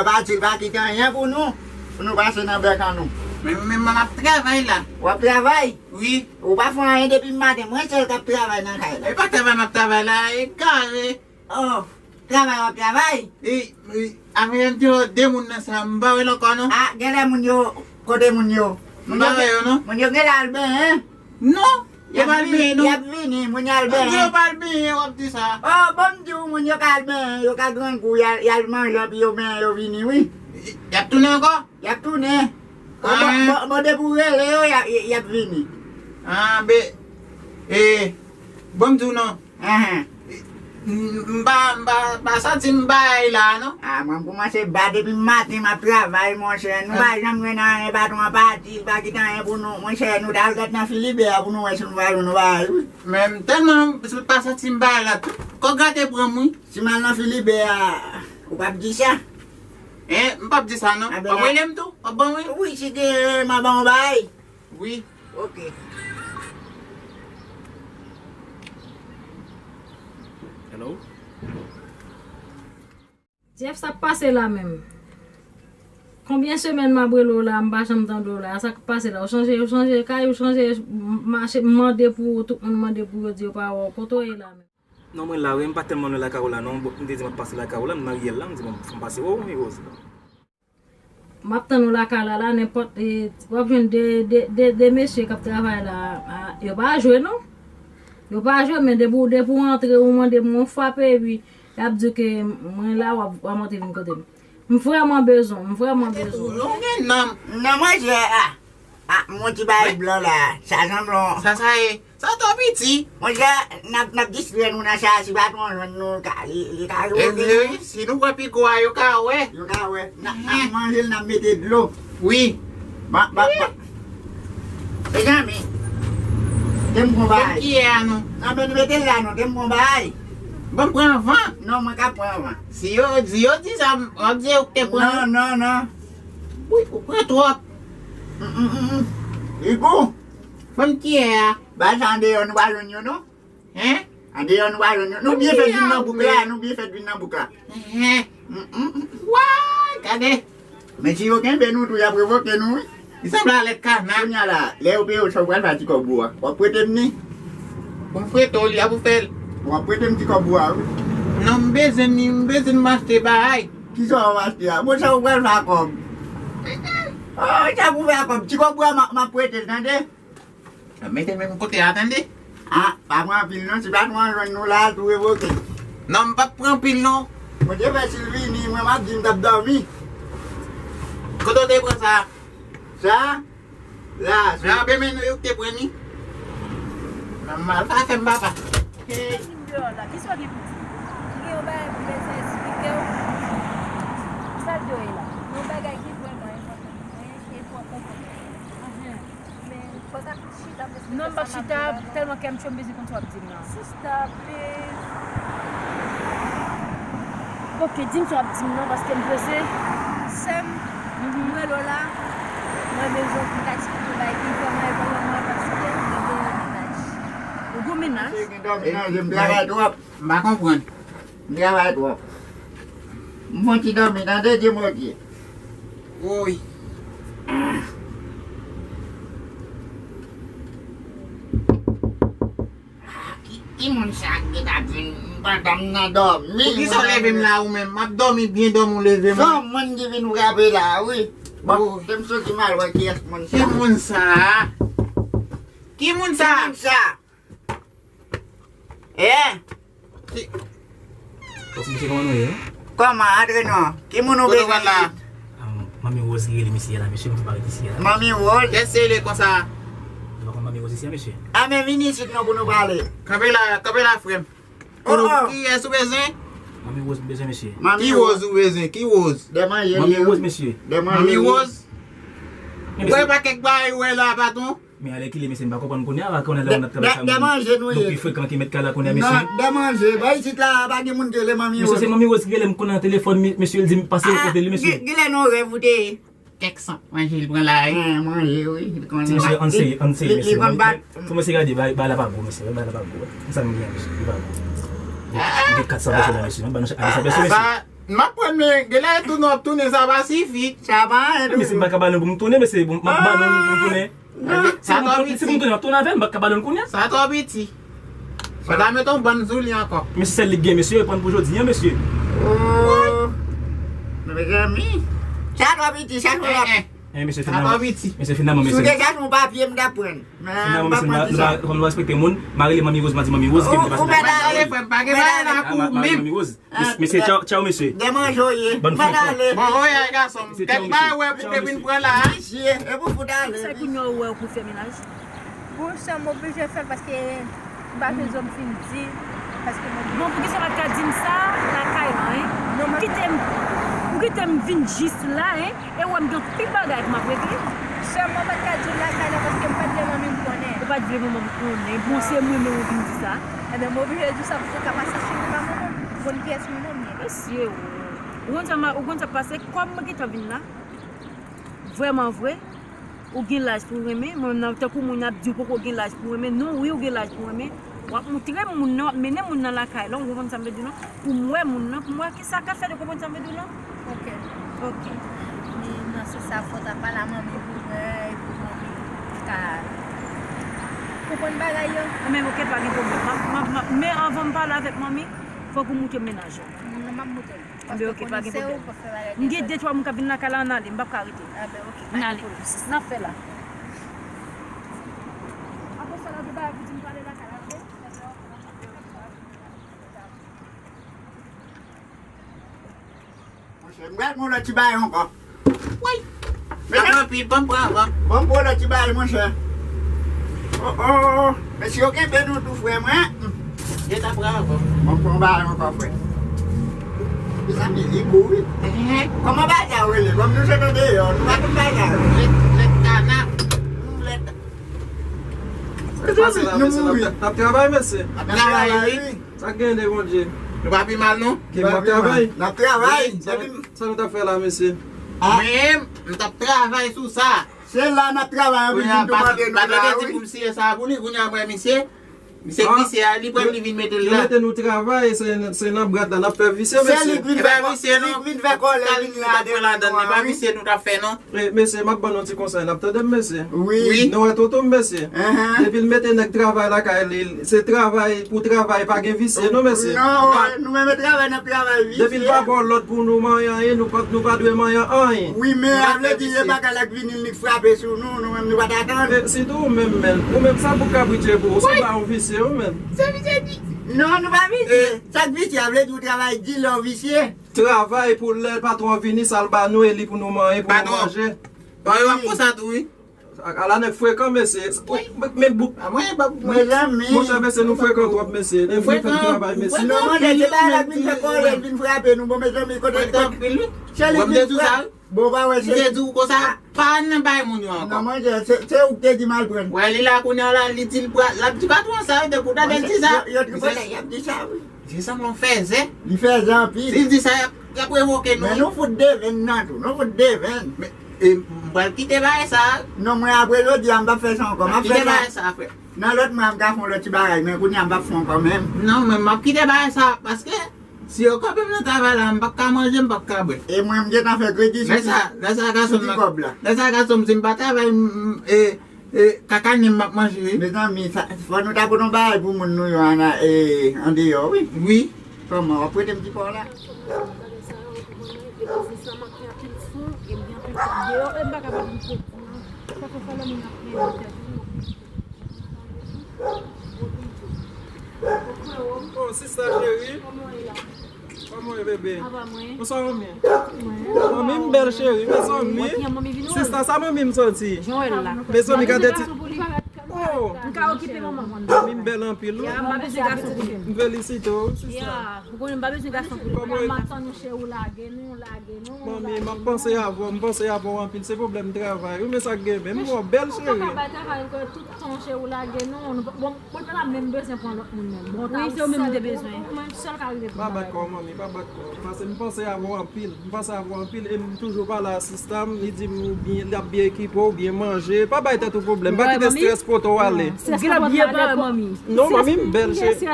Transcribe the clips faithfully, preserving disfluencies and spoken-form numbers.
Pati l pa kite anyen pou nou, pou nou pase nan bèk an nou. Men, men, men m ap travay la. W ap travay? Wi. Ou pa fè anyen depi maten, mwen sèl k ap travay nan kay la. E pa travay m ap travay la, e kare. Oh, travay w ap travay? E, e, avè m te wè de moun nan sa, m pa wè l ankò non. Ah, genlè moun yo, kote moun yo? M pa wè yo non. Moun yo genlè al benyen. Non, yo pa al benyen non. Y ap vini, moun yo al benyen. Yo pa al benyen, w ap di sa. Oh, bon, m di w, moun yo ka al benyen, yo ka grangou, y al, y al manje, anpi yo benyen, yo vini, wi. Y ap tounen ankò? Y ap tounen. Bon, bon, bon, bon, depi w rele yo, y ap, y ap vini. Ah, be, e, bon, m di w non. Ahan. M, m pa, m pa, pa santi m bay la, non. Ah, mwen m kòmanse ba depi maten m ap travay, monchè. Nou pa janm jwenn anyen, patwon an pati, li pa kite anyen pou nou. Monchè, nou t al gad nan Filibè a pou nou wè si nou va jwenn yon bagay, wi. Men m tèlman m pa santi m bay la, tout kò grate pran m, wi. Si m al nan Filibè a, ou p ap di sa? Hein, m p ap di sa, non. W ap rele m tou? W ap ban m, wi? Wi, si gen, m a ban w bagay. Wi. Ok. Hello? Jeff, sa k pase la menm? Konbyen semèn m ap rele w la, m pa janm tande w la? Sa k pase la? Ou chanje, ou chanje kay, ou chanje mache, m mande pou ou, tout moun mande pou yo di yo pa wè w. Kote w ye la menm? Non, mwen la, wi, m pa tèlman lwen lakay ou la, non. Bon, m te di m ap pase lakay ou la, m nan riyèl la, m di bon, fò m pase wè w, wi, Rose la. M ap tann ou lakay la, la, nenpòt, e, w ap jwenn de, de, de, de mesye k ap travay la, a, yo pa jwe, non. Yo pa jwe, men depi w, depi w antre, ou mande m yon frape, epi y ap di ke mwen la, w ap, w ap monte vin kote m. M vrèman bezwen w, m vrèman bezwen w. Ou gen nanm. Nan manje a. Ah, m yon ti bay blan la. Sa janm lon. Sa, sa ye. Sa twò piti. Monchè, n ap, n ap distrè nou nan sa, si patwon an jwenn nou, li ka, li, li ka revoke nou. Si nou pran pigo a, yo ka wè. Yo ka wè. N ap, n ap manje l, n ap mete dlo. Wi. Ba, ba, ba. Mezanmi, te m pran bagay. Kiyè a non. Non, men nou mete l la non, te m pran bagay. Ban m pran anvan. Non, mwen ka pran anvan. Si yo di, yo di sa, w ap di yo te pran. Non, non, non. Wi, ou pran twòp. Mm, mm, mm, mm. Li gou. Ban m kiyè a. Bagay sa andeyò, nou pa jwenn yo non. Hein? Andeyò, nou pa jwenn yo. Nou byen fèt vin nan bouk la, nou byen fèt vin nan bouk la. Hein? Mm, mm, mm. Why? Gade. Men si yo kenbe nou tou, y ap revoke nou, wi. Li sanble a lèt kana. Kounye a la, lè yo peye w sa, ou pral fè a ti kòb ou a. W ap prete m ni? Bon, prete w li a pou fè l. W ap prete m ti kòb ou a, wi. Non, m bezwen ni, m bezwen m achte bagay. Kisa w ap achte a? Bon, sa ou pral fè a kòb? Oh, sa pou fè a kòb? Ti kòb ou a, m ap, m ap prete l, tande? Mete men m kote a, tande? Ah, pa pran anpil non, si patwon an jwenn nou la, tou revoke. Non, m p ap pran anpil non. Bondye fè si l vini, mwen m ap di m t ap dòmi. Kote w te pran sa? Sa? La, se. Nan men nou yo k te pran ni. Nan mal pa fè m papa. Ki moun deyò la? Kisa w gen pou di? M gen yon bagay pou m bezwen esplike w. Sa l deyò la? Yon bagay ki vrèman enpòtan pou mwen e pou w konprann. Men fò sa chita, paske non, m p ap chita, tèlman kè m cho, m bezwen konn sa w ap di m nan. Sista, please. Ok, di m sa w ap di m nan, paske m prese. Sè m, mhm, m rele w la. Mwen bezwen pou w ta eksplike bagay ki vrèman enpòtan mwen, paske mwen gen yon mennaj. Ou gen mennaj? Misye gen dòmi nan je m, travay twòp. M pa konprann. M travay twòp. M fon ti dòmi, tande, Dye Bondye. Woy. Ki, ki moun sa ki ta di m pandan m nan dòmi? Poukisa w leve m la ou menm? M ap dòmi byen dòmi w leve m. Son moun ki vin frape la, wi. Bon, se m soti mal wè kiyès moun sa. Ki moun sa? Ki moun sa? Ki moun sa? Eh? Ti mesye, kòman nou ye? Kòman? Antre non. Ki moun ou bezwen la? Manmi Rose ki rele misye la, mesye, m tou pa rete isi la. Manmi Rose? Kiyès se li konsa? Ou pa konn Manmi Rose isi a, mesye? A, men vin isit non pou nou pale. Kanpe la, kanpe la, frè m. Oh, oh. Kiyès ou bezwen? Manmi Rose m bezwen, mesye. Ki Rose ou bezwen? Ki Rose? Manmi Rose, mesye. Manmi Rose? Ou wè pa kèk bagay ou wè la, patwon? Men alèkile, mesye, m pa konprann kounye a, kounye a lè moun ap travay kay moun, nou pi frekan ke mèt kay la kounye a, mesye. Non, dè manje, ba isit la, pa gen moun ki rele Manmi Rose. Mesye, se Manmi Rose ki rele m kounye a nan telefòn, mesye, l di m pase kote li, mesye. Genlè nan rèv ou te ye. Kèk sant manje li pran la, wi. Manje, wi, li konnen. Ti mesye, ann seye, ann seye, mesye. Fò mesye gade, bay la pa gwo, mesye, bay la pa gwo. Sa m gen, mesye, li pa gwo. M gen kat san pèso la, mesye, m ba nou chak de san pèso, mesye. M ap pran men, gen lè tounen w ap tounen, sa pa sifi. Sa pa anyen. Mesye, m pa ka ba nou pou m tounen, mesye, m ap ba nou pou m tounen. Non. Si pou m tounen, m ap tounen avè l, m pa ka ba nou kounye a. Sa twò piti. Fò ta mete yon bann sou li ankò. Mesye, sèl li gen, mesye, yo pran pou jodi a, mesye. Oh. Men mezanmi. Sa twò piti, sa twò piti. Eh, mesye, fin nan men. Mesye, fin nan men, mesye. Si w te chache yon papye, m t ap pran. Fin nan men, mesye, nou pa, nou pa, kòm nou respekte moun, m a rele Manmi Rose, m a di Manmi Rose, ke m te pase la. Ou mèt ale, frè m, pa gen bagay la pou ou menm. Mesye, tchaw, tchaw, mesye. Gen manje w ye. Bòn fèt. Bon, voyaj, gason m. Kèk bagay wè pou te vin pran la. Mesye, e pou fout ale. Se kounye a ou wè ou pou fè menaj? Bon, sa m oblije fè l paske m pa bezwen m fin di, paske mwen. Bon, poukisa w pa t ka di m sa lakay lan, en? Non, mwen. Ou kite m, ou kite m vin jis la, en? E w wè m gen anpil bagay pou m ap regle. Sèlman w pa t ka di l lakay lan paske m pa t vle manmi m konnen. Ou pa t vle manman m konnen? Bon, se mwen menm ou vin di sa? Enben, m oblije di w sa pou w ka pase cheri pa manman m. Ou konn kiyès manman m ye? Mesye, ou, ou konn sa m, ou konn sa k pase? Kòm mwen gentan vin la, vrèman vre, ou gen laj pou w renmen. Mwen menm nan, tankou moun ap di w poko gen laj pou w renmen. Non, wi, ou gen laj pou w renmen. W ap moutre moun nan, w ap mennen moun nan lakay lan, ou konprann sa m vle di w lan? Pou m wè moun nan, pou m wè kisa k ap fèt, ou konprann sa m vle di w lan? Ok. Ok. Men nan sans sa, fò w ta pale a manmi pou mwen, pou manmi ka konprann bagay yo. Anben, ok, pa gen pwoblèm. M ap, m ap, m ap, men anvan m pale avèk manmi, fòk ou moutre m mennaj ou. Non, m ap moutre l. Anben, ok, pa gen pwoblèm. M gen de twa moun k ap vin lakay la, ann ale, m p ap ka rete. Anben, ok. Ann ale. N ap fè la. Apre sa, lòt bagay pou di m pale lakay la, ok? Monchè, m pral pran lòt ti bagay ankò. Woy! Mezanmi, ban m pran ankò. Ban m pran lòt ti bagay, monchè. Oh, oh, oh. Mesye yo kenbe nou tou, frè mwen. Yo ta pran ankò. Ban m pran yon bagay ankò, frè. Mezanmi, li gou, wi. Kòman bagay sa yo rele? Kòm nou sot andeyò, nou pa konn bagay sa yo. Lèt, lèt kana. Lèt. Sa k pase la, mesye? N ap travay, mesye. N ap travay, wi. Sa k gen de Bondye? Nou pa pi mal, non? Ki m ap travay? N ap travay. Sa nou t ap fè la, mesye? Men, m t ap travay sou sa. Se la n ap travay, anpi vin tou mande nou la, wi. Di pou m siye sa pou li, kounye a mwen, misye, misye visye a, li pran li vin mete l la. Yo mete nou travay, se, se nan brad la n ap fè visye, mesye. Se li k vin fè, li k vin fè kòlè vin ladan nou an, wi. E pa visye nou t ap fè, non. E, mesye, m ap ban nou ti konsèy, n ap tande m, mesye. Wi. Nou wè tonton m, mesye. Depi l mete nèg travay lakay li, se travay pou travay, pa gen visye, non, mesye. Non, nou menm e travay, n ap travay, visye. Depi l pa ba w lòd pou nou manyen anyen, nou pa, nou pa dwe manyen anyen. Wi, men a vle di, e bagay la k vini, li k frape sou nou, nou menm nou pa t atann. E, sitou ou menm, men, ou menm, sa bouk kabrit ye pou ou, se pa yon visye, ou menm. Se visye di. Non, nou pa visye. Sa k visye a vle di ou travay di lè w visye. Travay pou lè patwon an vini, sa l ba nou, e li pou nou manyen, pou nou manje. Patwon, yo ap konsa tou, wi. A, ala nèg frekan, mesye. Men bouk. Mezanmi. Monchè, mesye, nou frekan twòp, mesye. Nou frekan. Nou frekan. Non, mande, se pa la k vin fè kòlè, l vin frape nou. Bon, mezanmi, kote l te. Se li k vin frape. Bon, pa wè, se. M te di w konsa, pa nan bay moun yo ankò. Non, manje, se, se ou k te di m al pran. Wè, li la kounye a la, li di l pral, l ap di patwon sa, yo te pou tande l di sa. Yo, yo tripotay, y ap di sa, wi. Li sanble yon fèzè. Li fèzè anpil. Si l di sa, y ap, y ap revoke nou. Men nou fout devenn nan tou, nou fout devenn. Men, e, m pral kite bagay sa. Non, mwen apre jodi a, m p ap fè sa ankò. M ap fè sa. Kite bagay sa, frè. Nan lòt mwa, m ka fè yon lòt ti bagay, men kounye a, m p ap fè ankò menm. Non, men m ap kite bagay sa, paske si yo kanpe m nan travay la, m p ap ka manje, m p ap ka bwè. E mwen, m gentan fè kredi sou ti, sou ti kòb la. Lè sa, lè sa, gason m, lè sa, gason m, si m pa travay, m, m, e, e, kaka nen m ap manje, wi. Mezanmi, sa, fò nou ta pote yon bagay pou moun nou yo an, e, andeyò, wi. Wi. Kòman, w ap prete m ti pa w la? Oh, sista cheri. Kòman w ye, bebe? Bonswa, manmi. Manmi m bèl, cheri, mezanmi. Sista, sa manmi m santi. Mezanmi, gade ti. Oh. Manmi m bèl anpil, wi. M felisite w, sista. Ou konnen m pa bezwen gason pou li. Kòman w ye? M ap tann ou, cheri, ou lage nou, lage nou, lage nou. Manmi, m ap panse avè w, m panse avè w anpil. Se pwoblèm travay wi, men sa k gen menm. Bon, bèl cheri. Ou pa ka bay travay ankò tout tan, cheri, ou lage nou. Bon, bon, la menm bezwen pran lòt moun menm. Bon, wi, se ou menm ou te bezwen. Ou menm sèl ka rive pou bagay. Pa bat kò w, manmi, pa bat kò w. Paske m panse avè w anpil. M panse avè w anpil e m toujou pale a sista m, li di m ou byen, l ap byen ekipe w, byen manje. Pa bay tèt ou pwoblèm, pa kite strès pote w ale. Ou gen lòt byen pare, manmi. Non, manmi, m bèl, cheri.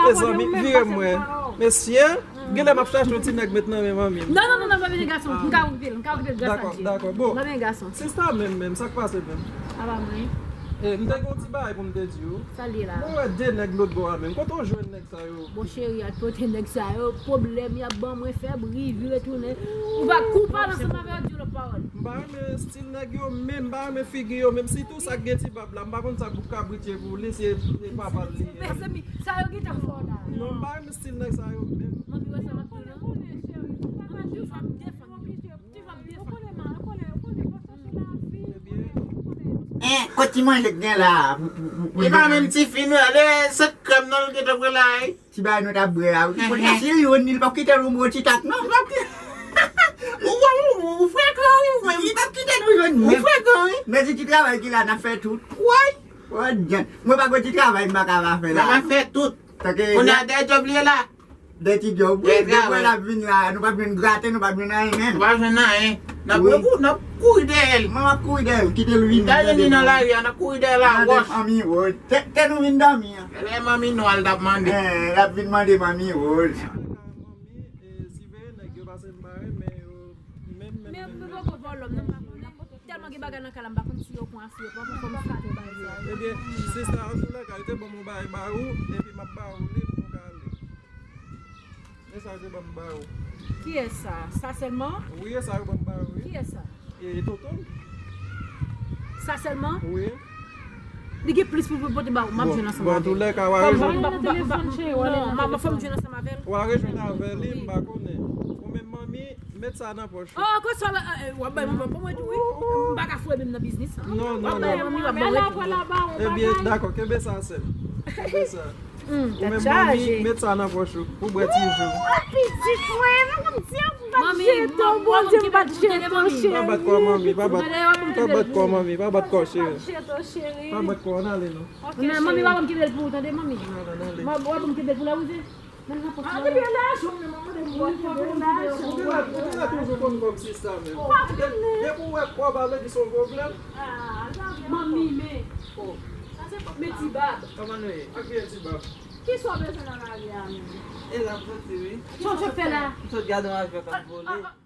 Mezanmi, vire m wè. Mesye. Genlè m ap chache yon ti nèg met nan men manmi m. Non, non, non, non, pa vin gason. M ka okipe l, m ka okipe l grasa Dye. Dakò, dakò. Bon. Pa vin gason. Sista menm, menm, sa k pase menm? Apa mwen? Eh, m te gen yon ti bagay pou m te di w. Sa l ye la? Mwen wè de nèg lòt bò a menm. Kote w jwenn nèg sa yo? Bon, cheri, al pote nèg sa yo. Pwoblèm y ap ban mwen, fè bri, vire tounen. Ou pa kou pale ansanm avè yo, di yo lòt pawòl. M pa renmen estil nèg yo menm, m pa renmen figi yo menm. Sitou sa k gen ti bab la, m pa konn sa k pou kabrit ye pou li, se papa l li ye. Mezanmi, sa yo gentan fè w la. Non, m pa renmen estil nèg sa yo menm. Manmi, wè sa m ap di w la? Manmi, w ap defann yo. En, kot ti manje k gen la? E pa menm ti fi nou, ale se krèm nan l gentan pran la. Ti bagay nou t ap bwè a wi. Kote si li wè ni l p ap kite l yon bon ti tak non. Ou frekan wi mwen. Li p ap kite nou jwenn menm. Ou frekan wi. Men se ti travay ki la n ap fè tout. Woy. Woy djan. Mwen pa gon ti travay m pa ka pa fè la. N ap fè tout. Kounye a dèyè djòb li ye la. De ti djòb wi. Depi lè l ap vin la, nou p ap jwenn graten, nou p ap jwenn anyen menm. Nou p ap jwenn anyen. N ap kouri dèyè l. Mwen m ap kouri dèyè l, kite l vin. M ta jwenn li nan lari a, n ap kouri dèyè l a wòch. Manmi Rose. Te nou vin dòmi an. Lè manmi nou al t ap mande. L ap vin mande manmi Rose. Men mwen poko vòlò m nan, m pa konnen. Tèlman gen bagay nan kay la, m pa konn si yo pran afe yo pran pou fò m site bagay sa yo. Ebyen, sista, antoulèka, yo te ban m yon bagay ba ou, epi m ap ba ou li pou w ka ale. E sa yo te ban m ba ou. Kiyès sa? Sa sèlman? Wi, e sa yo ban m ba ou, wi. Kiyès sa? E toto m. Sa sèlman? Wi. Li gen plis pou pote ba ou, m ap jwenn ansanm avè l. Bon, antoulèka, w a rejwenn. Non, m ap fò m jwenn ansanm avè l. W a rejwenn avè li, m pa konnen. Ou menm manmi, met sa nan pòch ou. Oh, ankò sa w ap bay manman pou mwen tou wi. M pa ka foure men m nan biznis sa. Non, non, non. W ap bay manmi, w ap ban mwen tou. Ebyen, dakò, kenbe sa sè m. Kenbe sa. Ou menm manmi, met sa nan pòch ou pou bwè ti jou. Pitit mwen, mwen konn di an pou bat jeto, Bondye m bat jeto cheri. Pa bat kò manmi, pa bat kò manmi, pa bat kò cheri. Pa bat kò, ann ale non. Manmi, pa ban m kenbe l pou ou tande manmi. W ap ban m kenbe l pou lè rive. Ou genlè toujou konn kòb sista menm. Depi w wè kòb a vle di se yon pwoblèm. Manmi men. Men ti bab. Kòman nou ye? Ak byen ti bab. Kisa w bezwen nan lari a menm? E la m soti wi. Kisa w sot fè la? M sot gade yon avyòn k ap vole.